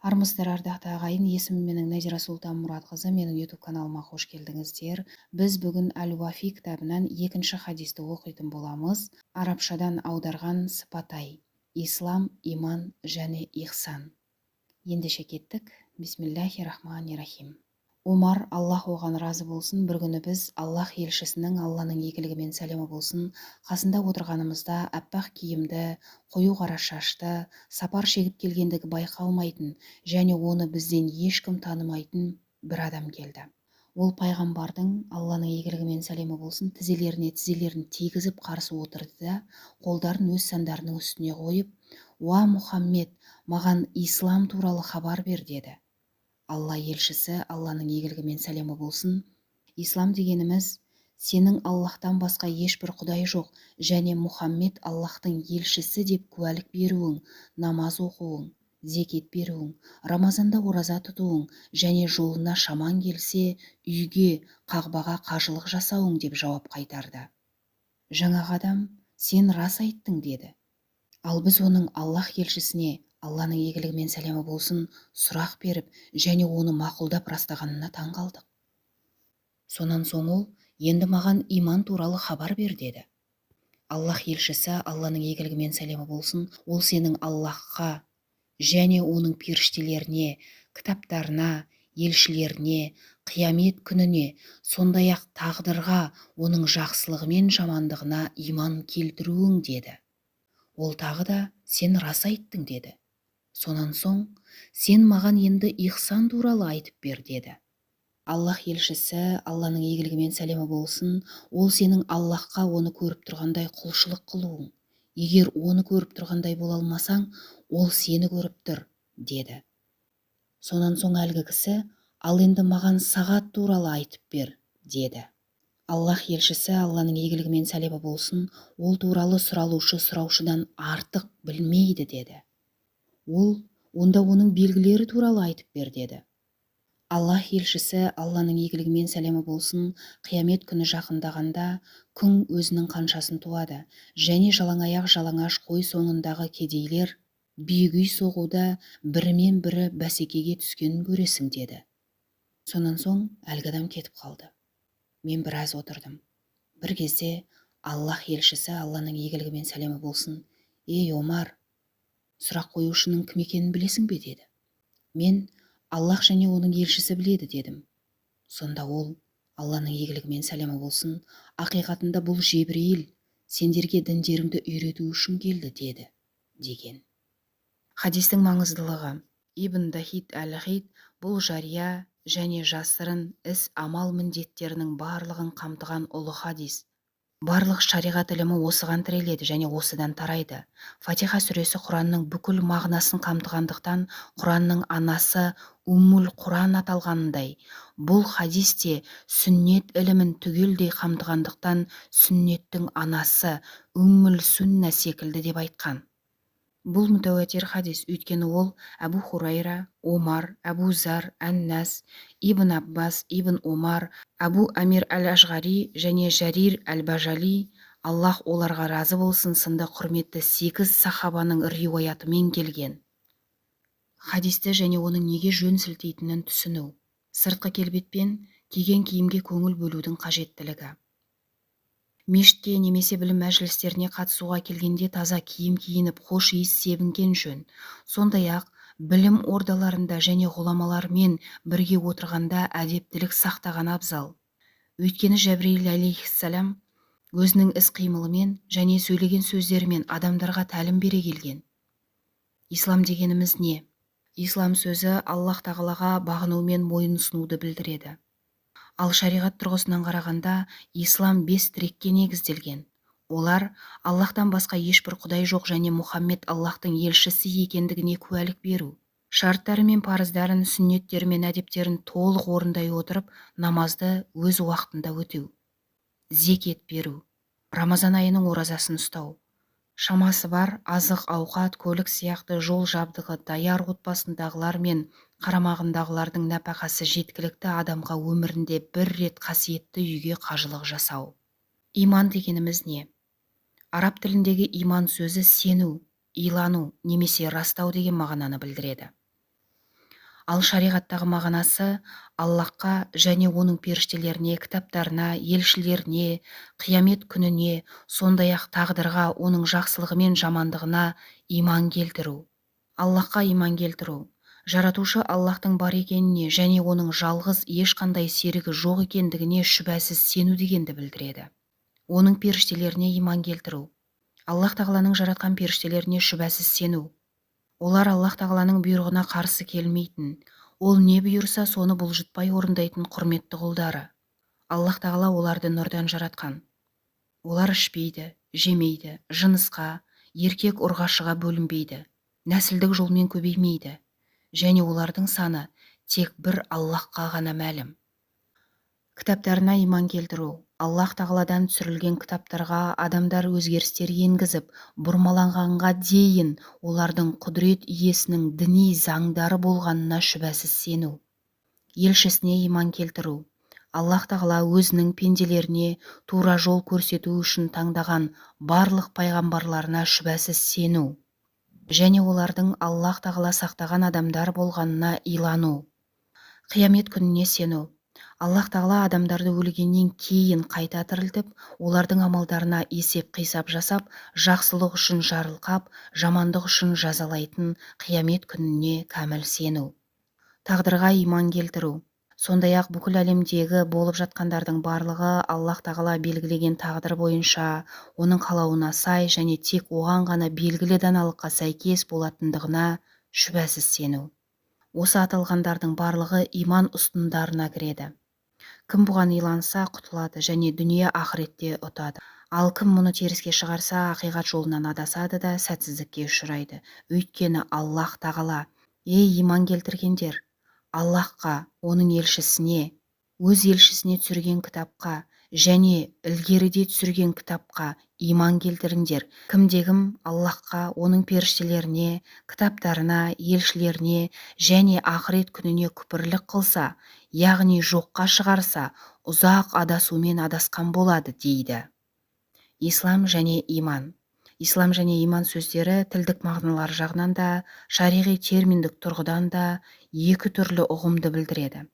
Армысыздар, ардақты ағайын! Есімім менің Назира Сұлтан Мұратқызы. Менің YouTube каналыма қош келдіңіздер. Біз бүгін Әл-Уафи кітабынан екінші хадисті оқитын боламыз. Арабшадан аударған Сыпатай. Ислам, иман және ихсан. Ендеше кеттік. Бисмиллахи рахмани рахим. Омар, Аллах оған разы болсын, бір күні біз Аллах елшісінің, Алланың игілігі мен сәлемі болсын, қасында отырғанымызда аппақ киімді, қою қара шашты, сапар шегіп келгендігі байқалмайтын және оны бізден ешкім танымайтын бір адам келді. Ол пайғамбардың, Алланың игілігі мен сәлемі болсын, тізелеріне тізелерін тигізіп қарсы отырды да, қолдарын өз сандарының үстіне қойып, «Уа Мұхаммед, маған ислам туралы хабар бер», – деді. Алла елшісі, Алланың игілігі мен сәлемі болсын, «Ислам дегеніміз сенің Аллахтан басқа ешбір құдай жоқ және Мұхаммед Аллахтың елшісі деп куәлік беруің, намаз оқуың, зекет беруің, Рамазанда ораза тұтуың және жолына шамаң келсе, үйге, Қағбаға қажылық жасауың», – деп жауап қайтарды. Жаңағы адам: «Сен рас айттың», – деді. Ал біз оның Аллах елшісіне, Алланың игілігі мен сәлемі болсын, сұрақ беріп және оны мақұлдап растағанына таң қалдық. Сонан соң ол: «Енді маған иман туралы хабар бер», – деді. Аллах елшісі, Алланың игілігі мен сәлемі болсын, «Ол сенің Аллахқа және оның періштелеріне, кітаптарына, елшілеріне, қиямет күніне, сондай-ақ тағдырға, оның жақсылығы мен жамандығына иман келтіруің», – деді. Ол тағы да: «Сен рас айттың», – деді. Сонан соң: «Сен маған енді ихсан туралы айтып бер», – деді. Аллах елшісі, Алланың игілігі мен сәлемі болсын, «Ол сенің Аллахқа оны көріп тұрғандай құлшылық қылуың. Егер оны көріп тұрғандай бола алмасаң, ол сені көріп тұр», – деді. Сонан соң әлгі кісі: «Ал енді маған сағат туралы айтып бер», – деді. Аллах елшісі, Алланың игілігі мен сәлемі болсын, «Ол туралы сұралушы сұраушыдан артық білмейді», – деді. Ол: «Онда оның белгілері туралы айтып бер», – деді. Аллах елшісі, Алланың игілігі мен сәлемі болсын, «Қиямет күні жақындағанда күн өзінің қаншасын туады және жалаңаяқ жалаңаш қой соңындағы кедейлер биік үй соғуда бірімен бірі бәсекеге түскенін көресің», – деді. Сонан соң әлгі адам кетіп қалды. Мен біраз отырдым. Бір кезде Аллах елшісі, Алланың игілігі мен сәлемі болсын, «Ей, Омар, сұрақ қоюшының кім екенін білесің бе?» – деді. Мен: «Аллах және оның елшісі біледі», – дедім. Сонда ол, Алланың игілігі мен сәлемі болсын, «Ақиқатында бұл Жебірейіл сендерге діндеріңді үйрету үшін келді», – деді деген. Хадистің маңыздылығы. Ибн Дахид әл-Хид: «Бұл жария және жасырын іс амал міндеттерінің барлығын қамтыған ұлы хадис. Барлық шариғат ілімі осыған тіреледі және осыдан тарайды. Фатиха сүресі Құранның бүкіл мағынасын қамтығандықтан, Құранның анасы Уммул Құран аталғанындай, бұл хадис те сүннет ілімін түгелдей қамтығандықтан, сүннеттің анасы Уммул Сунна секілді», – деп айтқан. Бұл мүтәуәтир хадис, өйткені ол Әбу Хурайра, Омар, Әбу Зар, Әннәс, Ибн Аббас, Ибн Омар, Әбу Амир әл-Ашғари және Жарир әл-Бажали, Аллах оларға разы болсын, сынды құрметті сегіз сахабаның риуаятымен келген. Хадисті және оның неге жөн сілтейтінін түсіну. Сыртқы келбет пен киген киімге көңіл бөлудің қажеттілігі. Мешітке немесе білім мәжілістеріне қатысуға келгенде таза киім киініп, хош иіс себінген жөн. Сондай-ақ білім ордаларында және ғұламалармен бірге отырғанда әдептілік сақтаған абзал. Өйткені Жәбірейіл алейхиссалам өзінің іс-қимылымен және сөйлеген сөздерімен адамдарға тәлім бере келген. Ислам дегеніміз не? Ислам сөзі Аллах тағалаға бағынумен мойын ұсынуды білдіреді. Ал шариғат тұрғысынан қарағанда, ислам бес тірекке негізделген. Олар: Аллахтан басқа ешбір құдай жоқ және Мұхаммед Аллахтың елшісі екендігіне куәлік беру. Шарттары мен парыздарын, сүннеттері мен әдептерін толық орындай отырып, намазды өз уақытында өтеу. Зекет беру. Рамазан айының оразасын ұстау. Шамасы бар, азық, ауқат, көлік сияқты жол жабдығы даяр, отбасындағылар мен қарамағындағылардың нәпақасы жеткілікті адамға өмірінде бір рет қасиетті үйге қажылық жасау. Иман дегеніміз не? Араб тіліндегі иман сөзі сену, илану немесе растау деген мағынаны білдіреді. Ал шариғаттағы мағынасы Аллаһқа және оның періштелеріне, кітаптарына, елшілеріне, қиямет күніне, сондай-ақ тағдырға, оның жақсылығы мен жамандығына иман келтіру. Аллаһқа иман келтіру, Жаратушы Аллаһтың бар екеніне және оның жалғыз, ешқандай серігі жоқ екендігіне шүбәсіз сену дегенді білдіреді. Оның періштелеріне иман келтіру, Аллаһ тағаланың жаратқан періштелеріне шүбәсіз сену. Олар Аллаһ тағаланың бұйрығына қарсы келмейтін, ол не бұйырса, соны бұлжытпай орындайтын құрметті құлдары. Аллаһ тағала оларды нұрдан жаратқан. Олар ішпейді, жемейді, жынысқа, еркек ұрғашыға бөлінбейді, нәсілдік жолмен көбеймейді және олардың саны тек бір Аллаһқа ғана мәлім. Кітаптарына иман келтіру, Аллаһ тағаладан түсірілген кітаптарға адамдар өзгерістер енгізіп, бұрмаланғанға дейін олардың құдірет иесінің діни заңдары болғанына шүбәсіз сену. Елшісіне иман келтіру, Аллаһ тағала өзінің пенделеріне тура жол көрсету үшін таңдаған барлық пайғамбарларына шүбәсіз сену және олардың Аллаһ тағала сақтаған адамдар болғанына илану. Қиямет күніне сену, Аллаһ тағала адамдарды өлгеннен кейін қайта тірілтіп, олардың амалдарына есеп-қисап жасап, жақсылық үшін жарылқап, жамандық үшін жазалайтын қиямет күніне кәміл сену. Тағдырға иман келтіру, сондай-ақ бүкіл әлемдегі болып жатқандардың барлығы Аллаһ тағала белгілеген тағдыр бойынша, оның қалауына сай және тек оған ғана белгілі даналыққа сәйкес болатындығына шүбәсіз сену. Осы аталғандардың барлығы иман ұстындарына кіреді. Кім бұған иланса, құтылады және дүние ақыретте ұтады. Ал кім мұны теріске шығарса, ақиқат жолынан адасады да сәтсіздікке ұшырайды. Өйткені Аллаһ тағала: «Ей, иман келтіргендер, Аллаһқа, оның елшісіне, өз елшісіне түсірген кітапқа және ілгеріде түсірген кітапқа иман келтіріңдер. Кімде-кім Аллаһқа, оның періштелеріне, кітаптарына, елшілеріне және ақырет күніне күпірлік қылса, яғни жоққа шығарса, ұзақ адасумен адасқан болады», дейді. Ислам және иман. Ислам және иман сөздері тілдік мағыналары жағынан да, шариғи терминдік тұрғыдан да екі түрлі ұғымды білдіреді.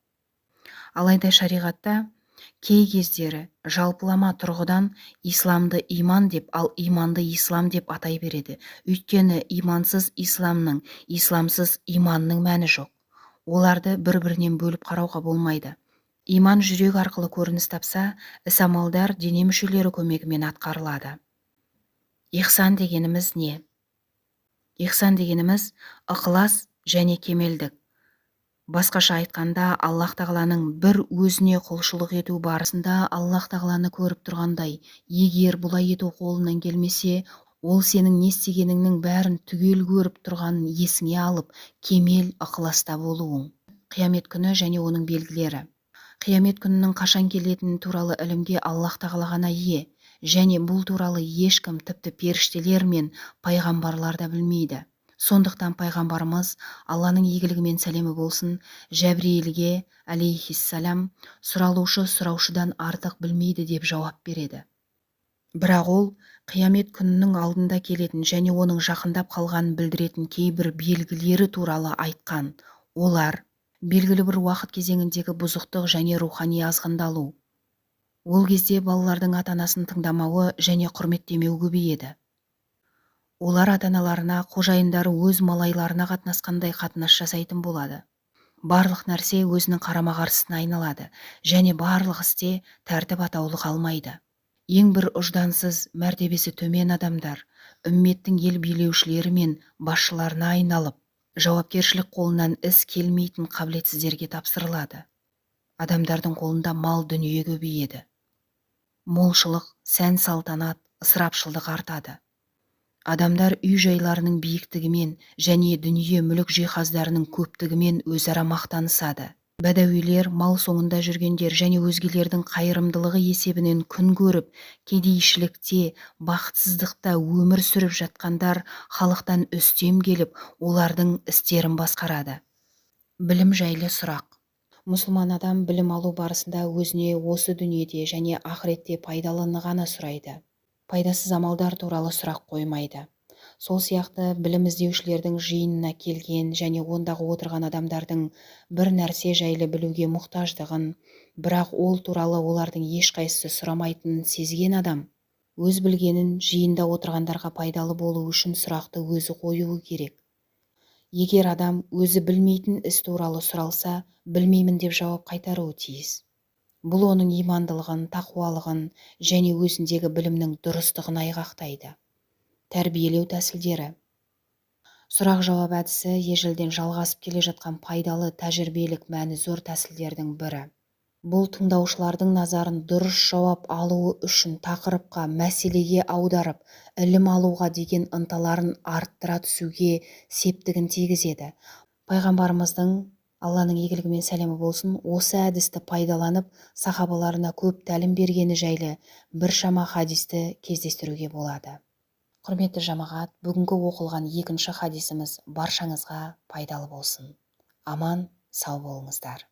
Алайда шариғатта кей кездері жалпылама тұрғыдан исламды иман деп, ал иманды ислам деп атай береді. Өйткені имансыз исламның, исламсыз иманның мәні жоқ. Оларды бір-бірінен бөліп қарауға болмайды. Иман жүрек арқылы көрініс тапса, іс-амалдар дене мүшелері көмегімен атқарылады. Ихсан дегеніміз не? Ихсан дегеніміз ықылас және кемелдік. Басқаша айтқанда, Аллаһ тағаланың бір өзіне құлшылық ету барысында Аллаһ тағаланы көріп тұрғандай, егер бұлай ету қолынан келмесе, ол сенің не істегеніңнің бәрін түгел көріп тұрғанын есіңе алып, кемел ықыласта болуың. Қиямет күні және оның белгілері. Қиямет күнінің қашан келетіні туралы ілімге Аллаһ тағала ғана ие, және бұл туралы ешкім, тіпті періштелер мен пайғамбарлар да білмейді. Сондықтан пайғамбарымыз, Алланың игілігі мен сәлемі болсын, Жәбірейілге алейхиссалам сұралушы сұраушыдан артық білмейді деп жауап береді. Бірақ ол қиямет күнінің алдында келетін және оның жақындап қалғанын білдіретін кейбір белгілері туралы айтқан. Олар: белгілі бір уақыт кезеңіндегі бұзықтық және рухани азғындалу. Ол кезде балалардың ата-анасын тыңдамауы және құрметтемеуі көбейеді. Олар ата-аналарына қожайындары өз малайларына қатынасқандай қатынас жасайтын болады. Барлық нәрсе өзінің қарама-қарсысына айналады және барлық істе тәртіп атаулы қалмайды. Ең бір ұждансыз, мәртебесі төмен адамдар үмметтің ел билеушілері мен басшыларына айналып, жауапкершілік қолынан іс келмейтін қабілетсіздерге тапсырылады. Адамдардың қолында мал дүние көбейеді. Молшылық, сән салтанат, ысырапшылдық артады. Адамдар үй жайларының биіктігімен және дүние мүлік жиһаздарының көптігімен өзара мақтанысады. Бәдәуилер, мал соңында жүргендер және өзгелердің қайырымдылығы есебінен күн көріп, кедейшілікте, бақытсыздықта өмір сүріп жатқандар халықтан үстем келіп, олардың істерін басқарады. Білім жайлы сұрақ. Мұсылман адам білім алу барысында өзіне осы дүниеде және ақыретте пайдалыны ғана сұрайды. Пайдасыз амалдар туралы сұрақ қоймайды. Сол сияқты білім іздеушілердің жиынына келген және ондағы отырған адамдардың бір нәрсе жайлы білуге мұқтаждығын, бірақ ол туралы олардың ешқайсысы сұрамайтынын сезген адам өз білгенін жиында отырғандарға пайдалы болу үшін сұрақты өзі қоюы керек. Егер адам өзі білмейтін іс туралы сұралса, білмеймін деп жауап қайтаруы тиіс. Бұл оның имандылығын, тақуалығын және өзіндегі білімнің дұрыстығын айғақтайды. Тәрбиелеу тәсілдері. Сұрақ-жауап әдісі ежелден жалғасып келе жатқан пайдалы тәжірибелік мәні зор тәсілдердің бірі. Бұл тыңдаушылардың назарын дұрыс жауап алуы үшін тақырыпқа, мәселеге аударып, ілім алуға деген ынталарын арттыра түсуге септігін тигізеді. Пайғамбарымыздың, Алланың игілігі мен сәлемі болсын, осы әдісті пайдаланып, сахабаларына көп тәлім бергені жайлы біршама хадисті кездестіруге болады. Құрметті жамағат, бүгінгі оқылған екінші хадисіміз баршаңызға пайдалы болсын. Аман, сау болыңыздар.